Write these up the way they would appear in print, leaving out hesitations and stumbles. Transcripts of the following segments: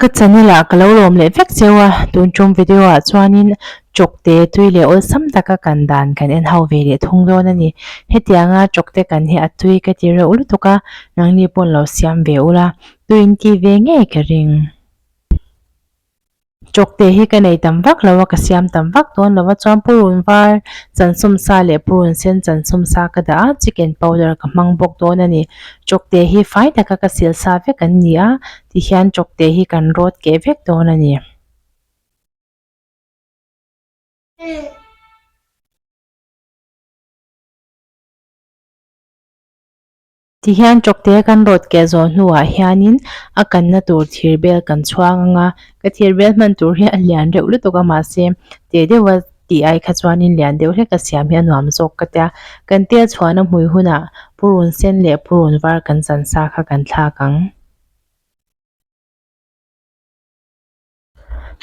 Ka channel ah ka lo lawm leh vek cheu a, tun tum video ah chuanin chawkte tui leh awlsam taka kan dan kan en ho ve leh thung dawn a ni. Hetianga chawkte kan hi a tui ka ti reuh lutuk a, nangni pawn lo siam ve ula, tui in tih ve ngei ka ring. Chawkte hi ka nei tam vak lo a, ka siam tam vak dawn lo a, chuan purun var chansawm sa leh purun sen chansawm sa ka dah a, chicken powder ka hmang bawk dawn a ni. Chawkte hi fai taka ka sil sa vek an ni a, tihian chawkte hi kan rawt keh vek dawn a ni. Tihian chawkte kan rawt keh zawh hnuah hianin a kanna tur thir bel kan chhuang ang a, ka thir bel hman tur hi a lian reuh lutuk a mahse teh deuha tih ai kha chuanin lian deuh hlek a siam hi a nuam zawk ka tia. Kan tel chhuahna hmui hunah purun sen leh purun var kan chan sa kha kan thlak ang.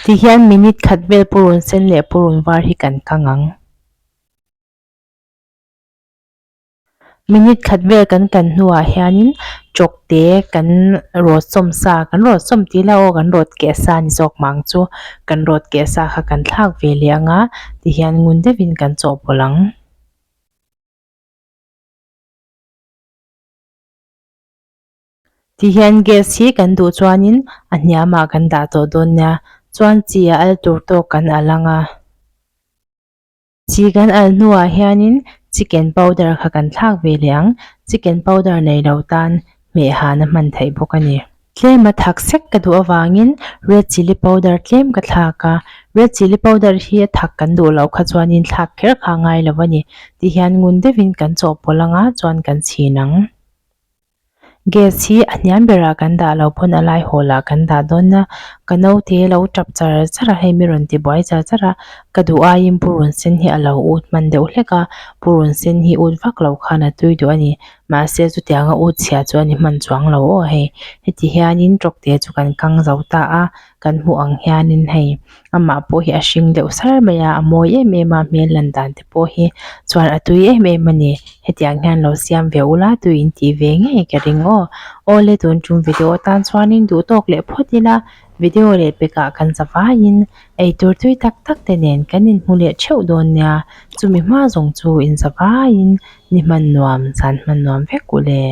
Tihian minute khat vel purun sen leh purun var hi kan kang ang. Minute khat vel kan kan hnuah hianin chawkte kan rawt sawm sa kan rawt sawm tih ila aw kan rawt keh sa ni zawk mah ang chu kan rawt keh sa kha kan thlak ve leh ang a tihian ngun deuhin kan chawhpawlh ang. Tihian gas hi kan duh chuanin a hniamah kan dah tawh dawn nia chuan chi a al tur tawk kan al ang a. Chi kan al hnuah hianin chicken powder kha kan thlak ve leh ang, chicken powder nei lo tan hmeh han a hman theih bawk a ni. Tlem a thak sek ka duh avangin red chilli powder tlem ka thlak a, red chilli powder hi a thak kan duh loh kha chuanin thlak kher kha a ngai lo a ni. Tihian ngun deuhin kan chawhpawlh anga chuan kan chhin ang. Gas hi a hniam berah kan dah lo pawn a lai hawl ah kan dah dawn a ka naute lo tap char char a hei mi rawn ti buai char char a ka duh aiin purun sen hi a lo ut hman deuh hlek a purun sen hi ut vak lo khan a tui duh a ni mahse chutianga ut chhia chu a ni hman chuang lo aw hei heti hianin tawkte chu kan kang zo ta a kan hmuh ang hianin hei amah pawh hi a hring deuh sar mai a a mawi em em a hmel lan dan te pawh hi chuan a tui em em a ni hetiang hian lo siam ve ula tui in tih ve ngei ka ring aw awle tun tum video atan chuanin duh tawk leh phawt ila video leh pekah kan za vaiin eitur tui tak tak te nen kan inhmu leh theuh dawn nia chumi hma zawng chu in za vaiin ni hman nuam zan hman nuam vek u le.